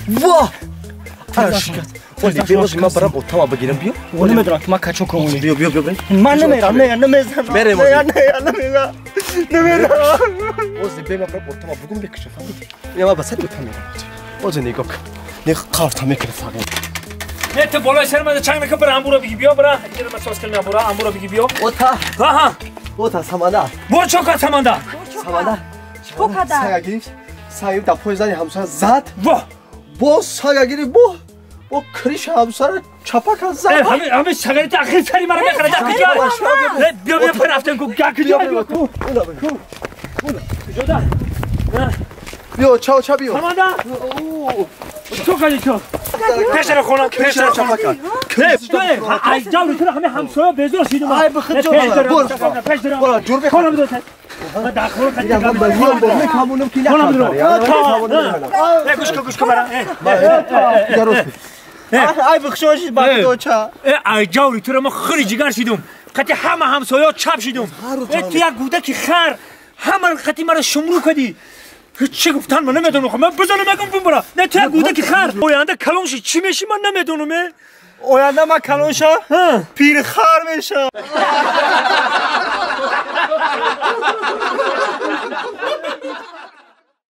Во! Арашкат. Оли беоз ма барам отама бигирам биё. О намедонам ки ман качон кунам. Биё биё биё. Ман намерам, не, намезанам. Мерем. Не, не, намерам. Намерам. Оз бе ма барам отама бугум бекша, фаҳмидӣ? Я ма ба сари отам мерам. Оз нигоҳ кун. Не қавта мекунад фақат. Не ту болои сари ман чанг накун, бира амбура биги биё, бира. Инҷо ман сос кардам амбура, амбура биги биё. Ота. Аҳа. Ота саманда. Бо чо кар саманда? Саманда. Чо када? Сага гирифт. Сага дар пои зани ҳамсоя зад. Во! Боз сага гирифт, бо бо криша ҳамсояро чапа кард зад. Ҳамин сагарите ахир сари мара мехӯрад. Биё биё пой рафтем ку. Га куҷо биё ку. Куҷода? Биё чао ча биё. Саманда. Чо кардӣ чо? Пешара хона, пешара чапа кард. Ай ҷаври туро ҳамин ҳамсоя безор шидум. Ай бихуд ҷо. Бор. Бор ҷур бихӯр. Хонам дод. Ман дар хона қати гап мекамонам ки накард. Э гӯш кун, гӯш кун мара. Ай бихшоши бача. Э ай ҷаври туро ман хеле ҷигар шидум. Қати ҳама ҳамсоя чап шидум. Э ту як гудаки хар ҳама қати мара шумру кардӣ. Чӣ гуфтан ман намедонам. Ман бизанам мегум бумбара. Не ту як гудаки хар. Оянда калон ши чӣ мешӣ ман намедонам. Э оянда ман калон шам пирхар мешам.